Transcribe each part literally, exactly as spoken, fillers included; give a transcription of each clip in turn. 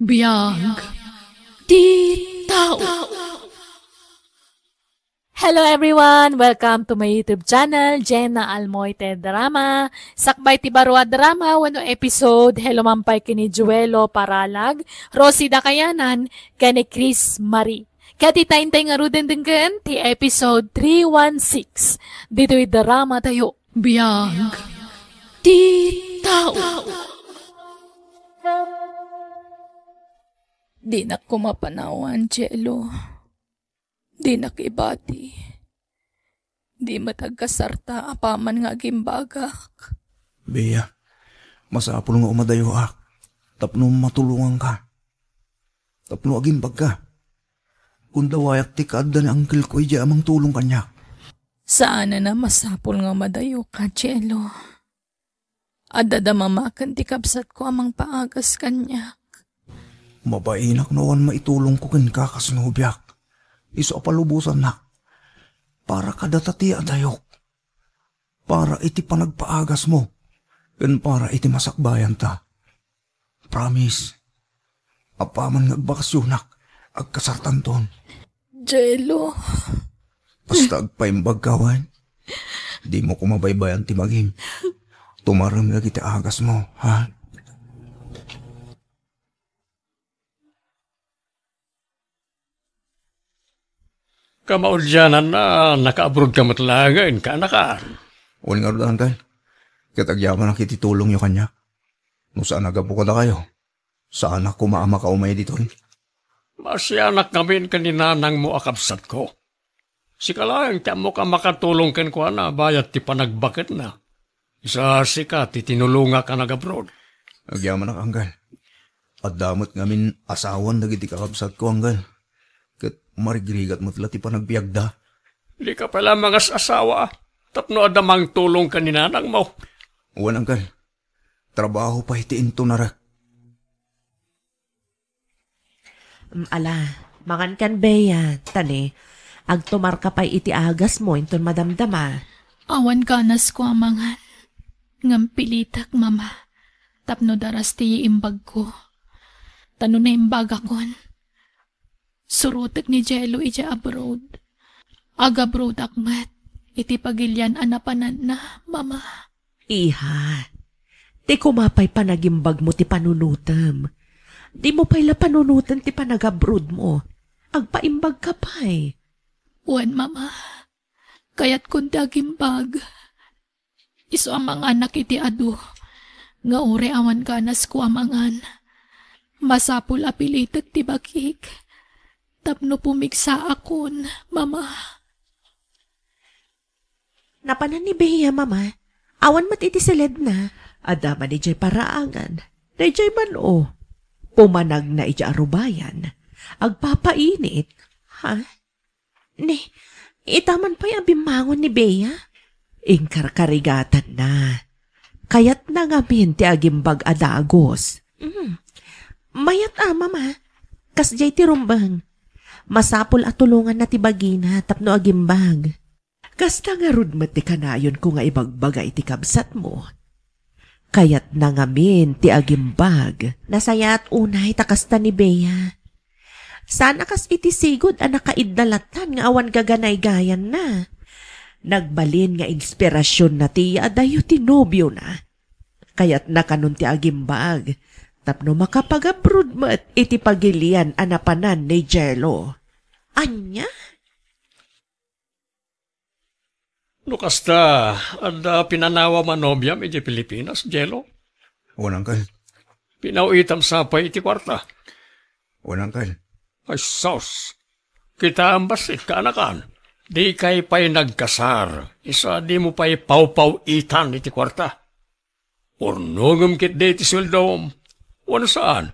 Biag ti tao. Hello everyone! Welcome to my YouTube channel, Jenna Almoite Drama. Sakbay ti baro a drama wenno episode, hello man pay ken ni Joelo Paralag, Rosie Dakayanan, ken ni Chris Marie. Ket ita intay ngaruden denggen ti episode three one six ditoy drama tayo. Biag ti tao. Dinak koma panawan, Jello. Dinak ibati. Di met agkasarta apaman nga agimbagak. Bea, masapul nga umadayoak tapno matulonganka. Tapno agimbagka. Kundawayak ti kaadda ni angkelko idiay a mangtulong kaniak. Saanen a masapul nga umadayoka, Jello. Adda da mama ken ti kabsatko a mangpaagas kaniak. Mabainak no awan maitulongko kenka kas nobiak. Isu a palubosannak. Para kadata ti adayok. Para iti panagpaagasmo. Ken para iti masakbayanta. Promise. Apaman nga agbakasyonak, agkasartanton. Jello. Basta agpaimbagka, wen. Dimo koma baybayan ti bagim. Tumarem dagiti agasmo, ha? Kamaudiananna, nakaabroadka met laengen, kaanakan. Wen ngarud, Uncle. Ket agyamanak iti tulongyo kaniak. No saan a gapu kadakayo, saanak koma a makaumay ditoy. Maasianak ngamin ken ni nanangmo a kabsatko. Sika laeng ti ammok a makatulong kenkuana bayat ti panagbaketna. Isu a sika ti tinulongak a nag-abroad. Agyamanak, Uncle. Adda met ngamin asawan dagiti kakabsatko, Uncle. Ket marigrigat met la ti panagbiagda. Dika pay la mangas-asawa tapno adda mangtulong ken ni nanangmo. Wen, Uncle. Trabaho pay ti intunarek. Mm, ala, mangankan, Bea, ta ne, agtumarka pay iti agasmo inton madamdama. Awan ganasko a mangan, ngem pilitek, Mama, tapno daras ti iimbagko. Ta no naimbagakon, surotek ni Jello idiay abroad. Agabroadak met iti pagilian a napananna, Mama. Iha, ti koma pay panagimbagmo ti panunotem. Dimo pay la panunoten ti panagabroadmo. Agpaimbagka pay. Wen, Mama. Kayatkon ti agimbag. Isu a manganak iti adu, nga uray awan ganasko a mangan. Masapul a pilitek ti bakik tapno pumigsaakon, Mama. Napanan ni Bea, Mama. Awan met iti siledna. Adda man idiay paraangan. Daydiay man, o. Pumanagna idiay arubayan. Agpapainit. Ha? Ni, ita man pay a bimmangon ni Bea? Inkarkarigatanna. Kayatna ngamin ti agimbag a dagus. Mm. Mayat a, Mama. Kasdiay ti rumbeng. Masapul a tulonganna ti bagina tapno agimbag. Kasta ngarud met ti kanayonko nga ibagbaga iti kabsatmo. Kayatna ngamin ti agimbag. Nasayaat unay ta kasta ni Bea. Saan a kas iti sigud a nakaidda lattan nga awan gaganaygayanna. Nagbalin nga inspirasionna ti adayo ti nobiona. Kayatna kanon ti agimbag, tapno makapagabroad met iti pagilian a napanan ni Jello. Ania? No kasta, adda pinanawam a nobiam iti Pilipinas, Jello? Wen, Uncle. Pinaw-itam sa pay iti kuarta? Wen, Uncle. Ay, sus! Kitaem bassit, kaanakan. Dikay pay nagkasar, isu a dimo pay pawpaw-itan iti kuarta. Urnongem ketdi ti sueldom. Wenno saan,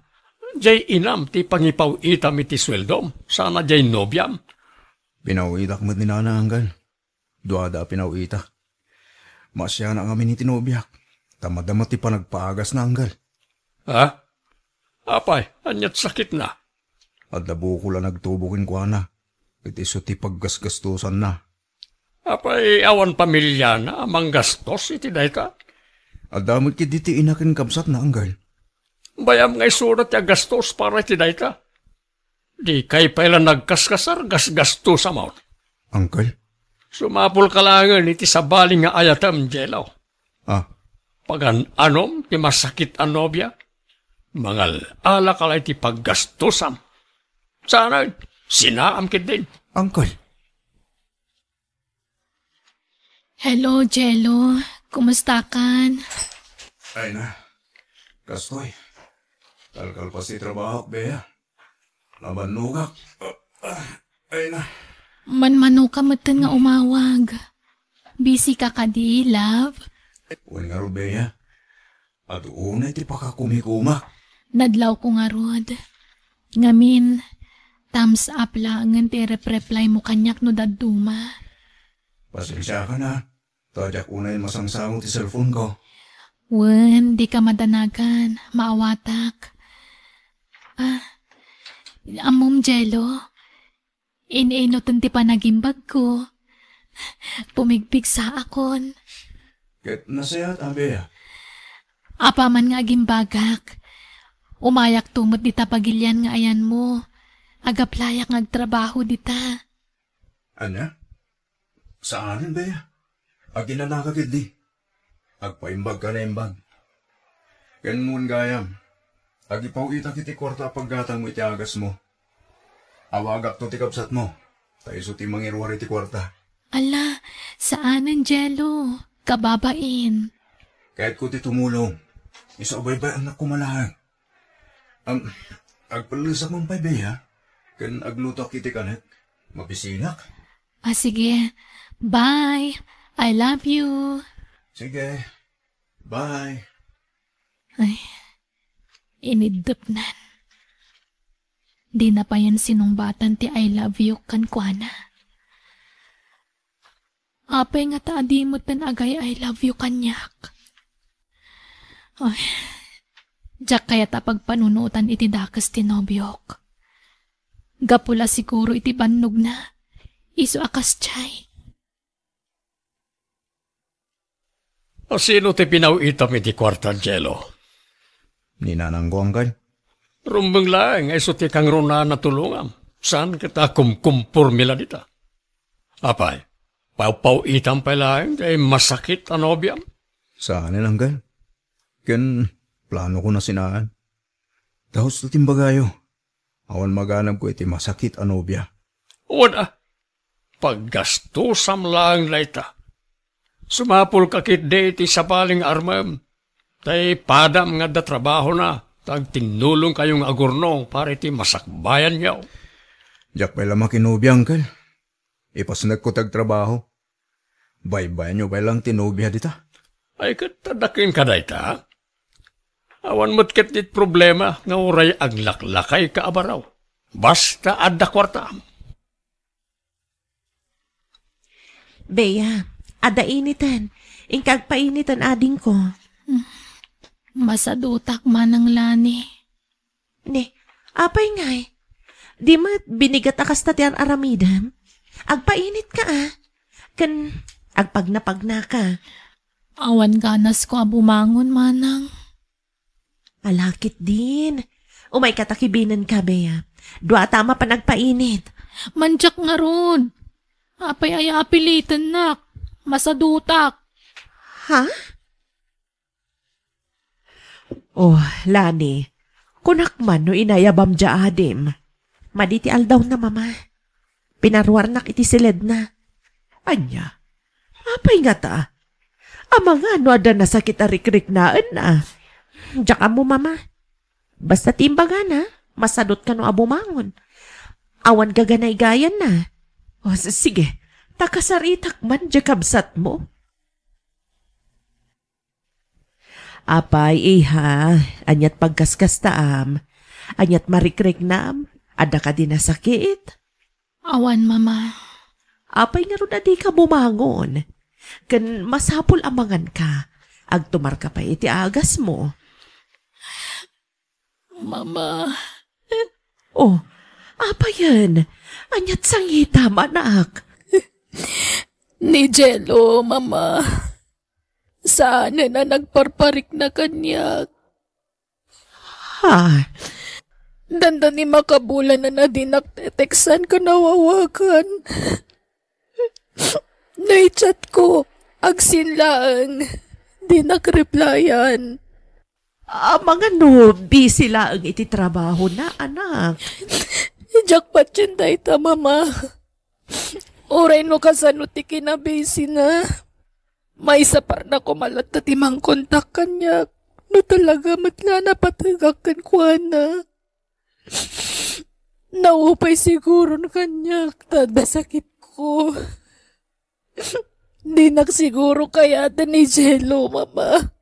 diay inam ti pangipaw-itam iti sueldom, saan a diay nobiam. Pinaw-itak met ni Nana, Uncle. Duada a pinaw-ita. Maasianak ngamin iti nobiak. Ta madama ti panagpaagasna, Uncle. Ha? Apay, aniat sakitna? Adda bukol a nagtubo kenkuana. Ket isu ti paggasgastosanna. Apay awan pamiliana a manggastos iti dayta? Adda met ketdi ti ina ken kabsatna, Uncle. Bay-am nga isuna ti agastos para iti dayta. Dikay pay la nagkaskasar, gasgastos a maut. Uncle? Sumapulka laengen iti sabali nga ayatem, Jello. Ah. Pagan-anom ti masakit a nobia, mangal-alaka la iti paggastusam. Saanen, sinaam ketdin. Uncle. Hello, Jello. Kumustakan? Ay na. Kastoy. Kalkalpas ti trabahok, Bea. Nabannogak. Ay na. Manmanoka metten nga umawag. Busy ka kadi, love? Wen ngarud, Bea. Adu unay ti pakakumikuma. Nadlawko ngarud. Ngamin, thumbs up laengen ti rep-reply mo kaniak no dadduma. Pasensiaka na. Ta diak unay masangsango ti cellphone ko. Wen, dika madanagan. Maawatak. Ah, ammom, Jello. In-inuten ti panagimbagko. Pumigpigsaakon. Ket nasayaat, Bea. Apaman nga agimbagak, umayakto met dita pagilian nga ayanmo. Agaplayak nga agtrabaho dita. Ania? Saanen, Bea? Aginanaka ketdi. Agpaimbagka naimbag. Ken wen gayam, agipaw-itak iti kuarta a paggatangmo iti agasmo. Awagakto ti kabsatmo, ta isu ti mangiruar iti kuarta. Ala, saanen, Jello. Kababain. Kayatko ti tumulong. Isu a baybay-annak koma laeng. Am, agpellesak man pay, Bea, ken aglutoak iti kanek. Mabisinak. Ah, sige. Bye. I love you. Sige. Bye. Ay, iniddepnan. Dina payen sinungbatan ti I love you kenkuana. Apay ngata a di metten agay-I love you kaniak? Ay, diak kayat a pagpanunotan iti dakes ti nobiok. Gapu la siguro iti bannogna, isu a kasdiay. A sino ti pinaw-itam iti kuarta, Jello? Ni nanangko, uncle. Rumbeng laeng nga isu ti kangrunaan a tulongam. Saan ket a kumkumpormi la dita? Apay, pawpaw-itam pay laeng ti masakit a nobiam? Saanen, uncle. Ken planoko na sinaen. Ta husto ti imbagayo, awan maganabko iti masakit a nobia. Wen a, paggastosam laeng dayta. Sumapulka ketdi iti sabali nga armem. Tay padam nga adda trabahona, ta agtinnulongkayo nga agurnong para iti masakbayanyo. Diak pay la makinobia, uncle. Ipasnekko ti agtrabaho. Baybayanyo pay lang ti nobia dita. Ay, ket adda kenka dayta? Awan met ketdi problema nga uray aglaklakayka a baro. Basta adda kuarta. Bea, adda initen. Inka agpainiten, adingko. Masadutak, Manang Lani. Ne, apay ngay? Di met binigat a kasta ti ar-aramidem? Agpainitka a. Ken agpagnapagnaka. Awan ganasko a bumangon, Manang. Ala ketdin. Umayka ta kibinenka, Bea. Duata a mapan agpainit. Mandiak ngarud. Apay aya a pilitennak? Masadutak. Ha? Oh, Lani, kunak man no inayabam dia adim. Madi ti aldawna, Mama. Pinaruarnak iti siledna. Ania? Apay ngata? Amangan no adda nasakit a rikriknaenna? Diak ammo, Mama. Basta ti imbagana, masadut kano a bumangon. Awan gaganaygayanna. O, s-, sige, ta kasaritak man dia kabsatmo. Apay, iha, aniat pagkaskastaam? Aniat marikriknam? Adda kadi nasakit? Awan, Mama. Apay ngarud a dika bumangon? Ken masapul a manganka. Agtumarka pay iti agasmo. Mama. Oh, apayen? Aniat sangitam, anak? Ni Jello, Mama. Saanen a nagparparikna kaniak. Ah, dandani makabulan a dinak teteksan ken awawagan. Naichat ko, agsin laeng, dinak replyan. Amangan no busy laeng iti trabaho na, anak. Diak patien dayta, Mama. Uray no kasano ti kinabisina. Maysa parna koma latta ti mangkontak kaniak. No talaga met la napategak kenkuana. Naupay siguron kaniak ta adda sakitko. Dinak siguro kayaten ni Jello, Mama.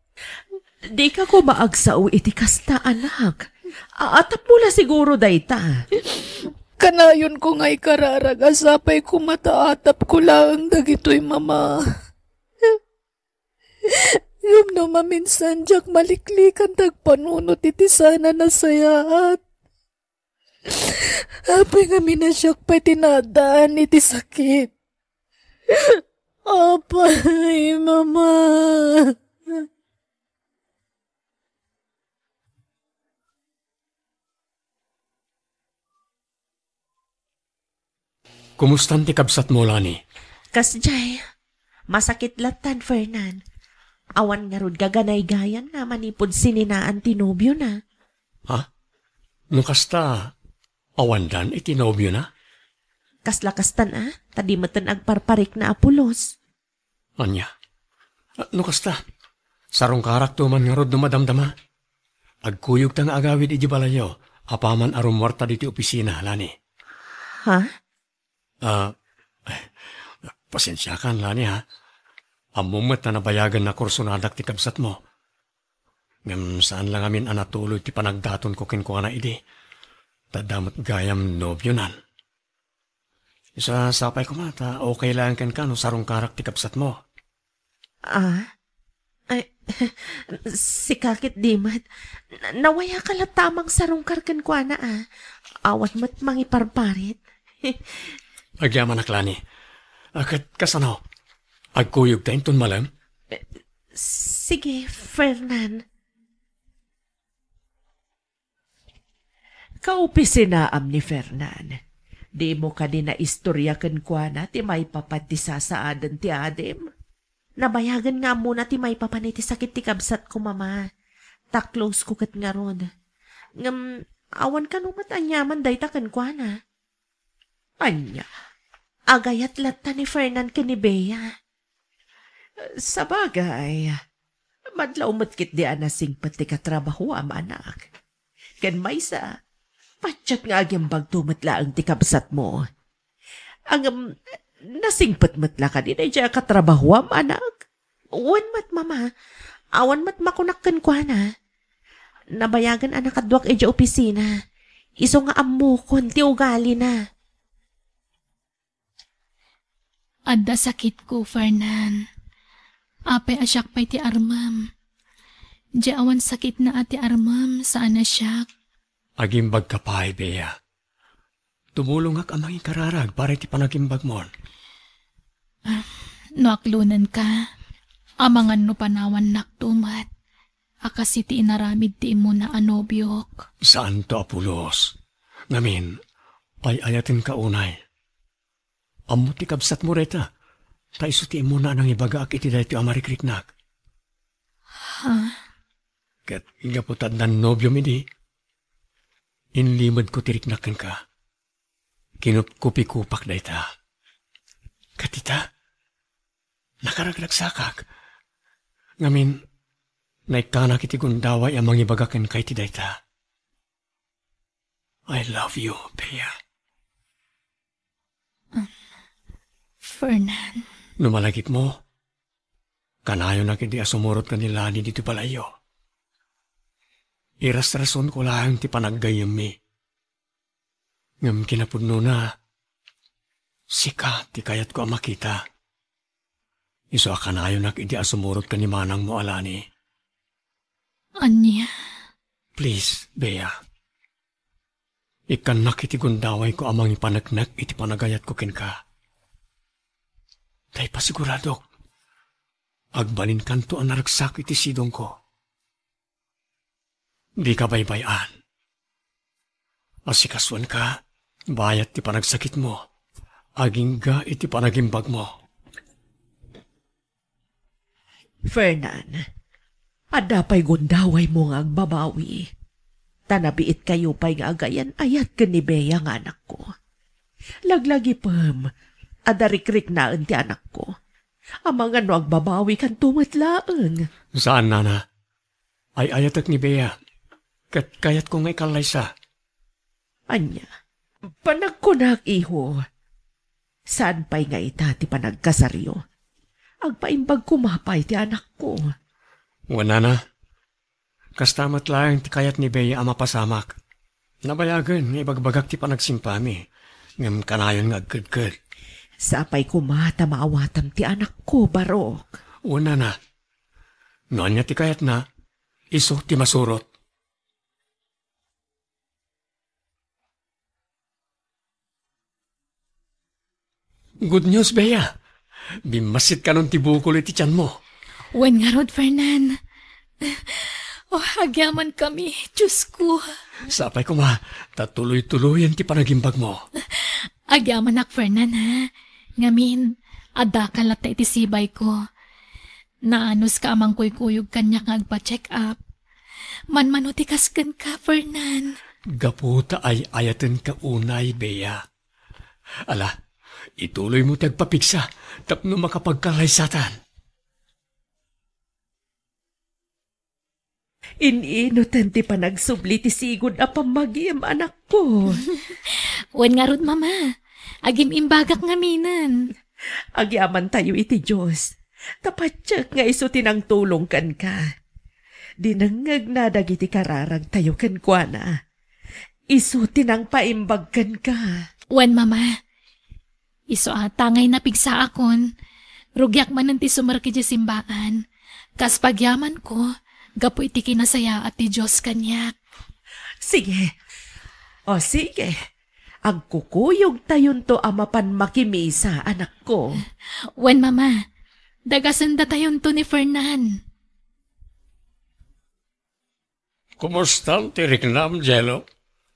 Dika koma agsao iti kasta, anak. Atapmo la siguro dayta. Kanayonko nga ikararag a sapay koma ta atapko laeng dagitoy, Mama. Ngem no maminsan, diak maliklikan ti agpanunot iti saan a nasayaat. Apay ngamin a siak pay ti naaddaan iti sakit? Apay, Mama. Kumustan ti kabsatmo, Lani? Kasdiay, masakit lattan, Fernan. Awan ngarud gaganaygayanna manipud sininaan ti nobiona. Ha? No kasta, awandan iti nobiona? Kasla kastan a, ta di metten agparparikna a pulos. Ania? No kasta, sarungkarakto man ngarud no madamdama. Agkuyogta nga agawid iti balayyo, apaman a rummuarta diti opisina, Lani. Ha? Ah, pasensiakan, Lani, ha? Ammom met a nabayagen a kursonadak ti kabsatmo. Ngem saan la ngamin a natuloy ti panagdatonko kenkuana idi. Ta adda met gayam nobionan. Isu a sapay koma ta okay laeng kenka no sarungkarak ti kabsatmo. Ah? Ay, sika ket di met. Na-, nawayaka latta a mangsarungkar kenkuana a. Awan met mangiparparit. Agyamanak, Lani. A, ket kasano? Agkuyogta inton malem? Sige, Fernan. Kaopisinaam ni Fernan. Dimo kadi naistoria kenkuana ti maipapan ti sasaaden ti adim? Nabayagen nga ammona ti maipapan iti sakit ti kabsatko, Mama. Ta close ko ket ngarud. Ngem, awan kano met aniaman dayta kenkuana. Ania? Agayat latta ni Fernan ken ni Bea. Sabagay, madlaw met ketdi a nasingpet ti katrabahoam, anak. Ken maysa, patiek nga agimbagto met laeng ti kabsatmo. Ngem, nasingpet met la kadi daydiay a katrabahoam, anak? Wen met, Mama. Awan met makunak kenkuana. Nabayagen a nakaduak idiay opisina. Isu nga ammokon ti ugalina. Adda sakitko, Fernan. Apay a siak pay ti armem? Di awan sakitna a ti armem, saan a siak. Agimbagka pay, Bea. Tumulongak a mangikararag para iti panagimbagmon. Ah, no aklonenka, amangan no panawannakto met a kas iti inaramid ti immuna a nobiok. Saanto a pulos. Ngamin, ay-ayatenka unay. Ammo ti kabsatmo dayta, ta isu ti immuna a nangibagaak iti daytoy a marikriknak. Ha? Ket gapu ta addan nobiom idi, inlimedko ti riknak kenka. Kinupkupikopak dayta. Ket ita, nakaragragsakak. Ngamin, naikkanak iti gundaway a mangibaga kenka iti dayta. I love you, Bea. Um, Fernan. No malagipmo, kanayonak idi a sumurot ken ni Lani ditoy balayyo. Irasrasonko laeng ti panaggayyemmi. Ngem kinapudnona, sika ti kayatko a makita. Isu a kanayonak idi a sumurot ken ni manangmo a Lani. Ania? Please, Bea. Ikkannak iti gundawayko a mangipaneknek iti panagayatko kenka. Ta ipasiguradok, agbalinkanto a naragsak iti sidongko. Dika baybay-an. Asikasuenka, bayat ti panagsakitmo, agingga iti panagimbagmo. Fernan, adda pay gundawaymo nga agbabawi, ta nabiitkayo pay nga agayan-ayat ken ni Bea nga anakko. Laglagipem, adda rikriknaen ti anakko. Amangan no agbabawikanto met laeng. Saan, nana. Ay-ayatek ni Bea, ket kayatko nga ikallaysa. Ania? Panagkunak, iho. Saan pay nga ita ti panagkasaryo? Agpaimbag koma pay ti anakko. Wen, nana, kasta met laeng ti kayat ni Bea a mapasamak. Nabayagen nga ibagbagak ti panagsimpami, ngem kanayon nga agkedked. Sapay koma ta maawatam ti anakko, Barok. Wen, nana, no ania ti kayatna, isu ti masurot. Good news, Bea. Bimmassit kanon ti bukol iti tianmo. Wen ngarud, Fernan. Oh, agyamankami, Diosko. Sapay koma, ta tuloy-tuloyen ti panagimbagmo. Agyamanak, Fernan, ha? Ngamin, addaka latta iti sibayko. Naanuska a mangkuykuyog kaniak nga agpa-check up. Manmano ti kas kenka, Fernan? Gapu ta ay-ayatenka unay, Bea. Ala, ituloymo ti agpapigsa tapno makapagkallaysatan. In-inoten ti panagsubli ti sigud a pammagim, anakko. Wen ngarud, Mama. Agim-imbagak ngaminen. Agyamantayo iti Dios, ta patiek nga isu ti nangtulong kenka. Dinengngegna dagiti kararagtayo kenkuana. Isu ti nangpaimbag kenka. Wen, Mama. Isu a ta ngay napigsaakon, rugiak manen ti sumerrek idiay simbaan. Kas pagyamanko, gapu iti kinasayaat ti Dios kaniak. Sige. O, sige. Agkukuyogtayonto a mapan makimisa, anakko. Wen, Mama. Dagasendatayonto ni Fernan. Kumustan ti riknam, Jello?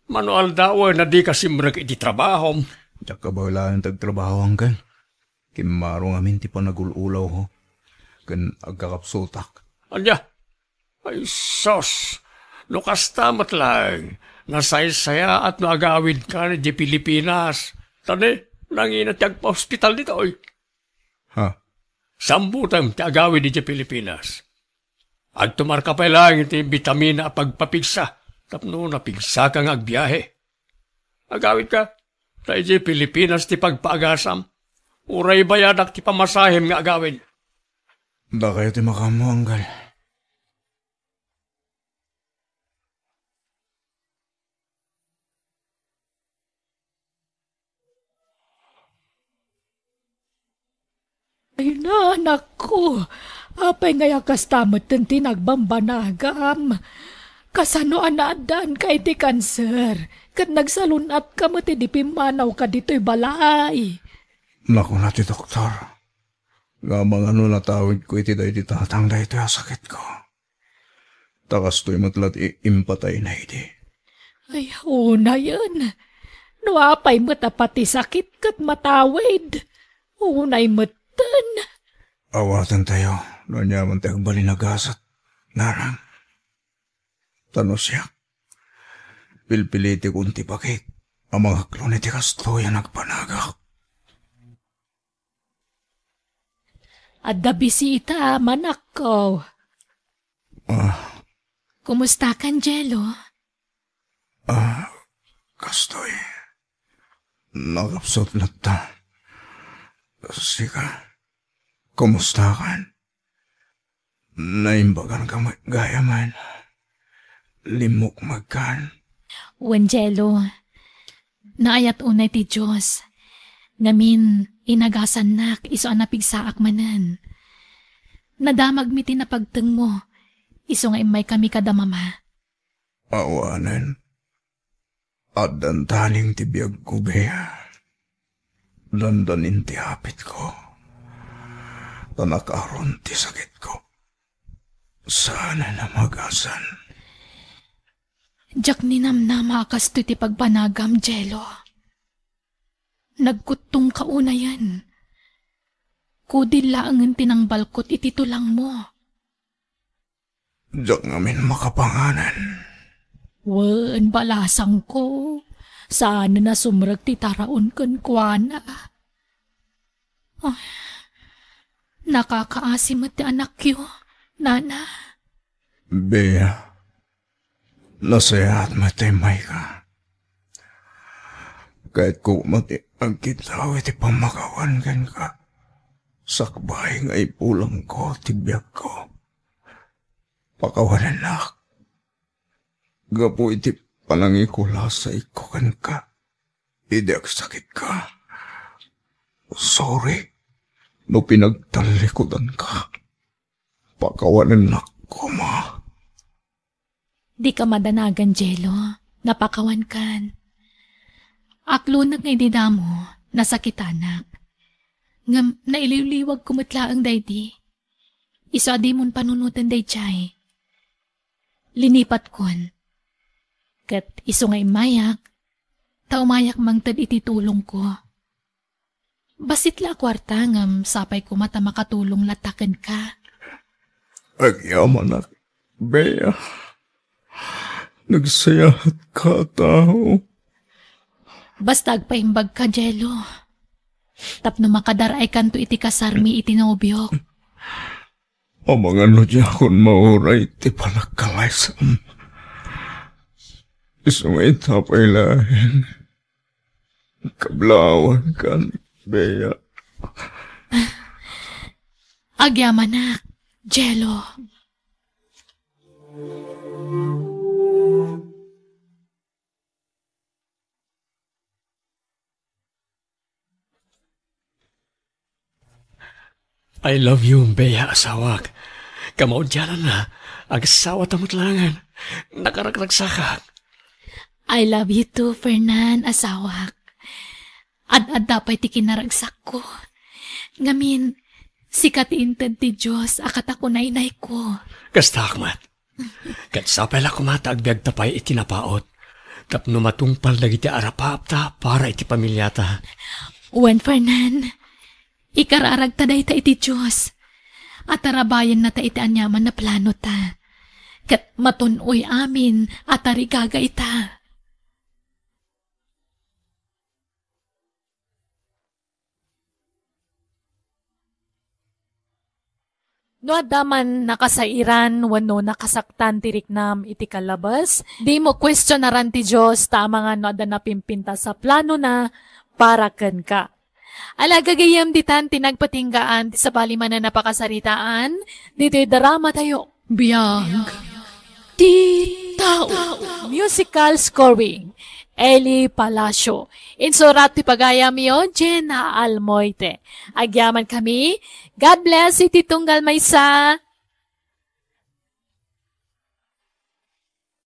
Mano aldawen a dika simrek iti trabahom? Diak kabaelan ti agtrabaho, Uncle. Kimmaro ngamin ti panagul-ulawko ken agkakapsutak. Ania? Ay, sus! No kasta met laeng, nasaysayaat no agawidka idiay Pilipinas. Ta ne, nangina ti agpa-hospital ditoy. Ha? Sambutem ti agawid idiay Pilipinas. Agtumarka pay laeng iti bitamina a pagpapigsa tapno napigsaka nga agbiahe. Agawidka, ta idiay Pilipinas ti pagpaagasam. Uray bayadak ti pamasahem nga agawid. Dakayo ti makaammo, Uncle. Ay, nanakko, apay ngay a kasta metten ti nagbambanagam? Kasano a naaddaanka iti kanser ket nagsalun-atka met idi pimmanawka ditoy balay? Nakuna ti doktor nga amangan no natawidko iti daydi tatang daytoy a sakitko. Ta kastoy met la ti impatayna idi. Ay, unayen. No apay met a pati sakit ket matawid, unay metten. Awatentayo no aniaman ti agbalin a gasat, nanang. Ta no siak, pilpilitekon ti bakit a mangaklon iti kastoy a nagbanagak. Adda bisita, manakko. Ah. Kumustakan, Jello? Ah, kastoy. Nakapsut latta. Sika, kumustakan? Naimbaganka met gayamen. Limmukmegkan. Wen, Jello, naayat unay ti Dios. Ngamin, inagasannak isu a napigsaak manen. Nadamagmi ti napagtengmo, isu nga immaykami kada mama. Awanen. Addan taning ti biagko, Bea. Dandanin ti hapitko. Ta nakaron ti sakitko. Saanen a magasan. Diak ninamnama a kastoy ti pagbanagam, Jello. Nagkuttongka unayen. Kudil laengen ti nangbalkot iti tulangmo. Diak ngamin makapanganen. Wen, balasangko. Saanen a sumrek ti taraon kenkuana. Ah, nakakaasi met ti anakyo, Nana. Bea, nasayaat met ti immayka. Kayatko met ti agkiddaw iti pammakawan kenka. Sakbay nga ipulongko ti biagko. Pakawanennak. Gapu iti panangikulasayko kenka idi agsakitka. Sorry no pinagtallikudanka. Pakawanennak koma. Dika madanagan, Jello. Napakawankan. Aklonek nga idi damo, nasakitanak. Ngem nailiwliwagko met laeng daydi. Isu a dimon panunoten daydiay. Linipatkon. Ket isu nga immayak, ta umayak mangted iti tulongko. Bassit la a kuarta ngem sapay koma ta makatulong latta kenka. Agyamanak, Bea. Nagsayaatka a tao. Basta agpaimbagka, Jello. Tapno makadar-aykanto iti kasarmi iti nobiok. Amangan no diakon mauray ti panagkalaysam. Isu nga ita pay laeng. Kablawankan, Bea. Agyamanak, Jello. I love you, Bea, asawak. Kamaudiananna, agasawata met laengen. Nakaragragsakak. I love you too, Fernan, asawak. Ad-adda pay ti kinaragsakko. Ngamin, sika ti inted ti Dios a katakunaynayko. Kastaak met. Ket sapay la koma ta agbiagta pay iti napaut, tapno matungpal dagiti arapaapta para iti pamiliata. Wen, Fernan, ikararagta dayta iti Dios. Atarabayennata iti aniaman a planota. Ket matun-oy amin a tarigagayta. No adda man nakasairan wenno nakasaktan ti riknam iti kallabes, dimo kuestionaran ti Dios ta amangan no adda napimpintas a planona para kenka. Ala, gagayyem, ditan ti nagpatinggaan ti sabali manen a pakasaritaan ditoy dramatayo. Biag ti tao. Musical scoring, Eli Palacio. Insurat ti pagayamyo, Jenna Almoite. Agyamankami. God bless iti tunggal maysa.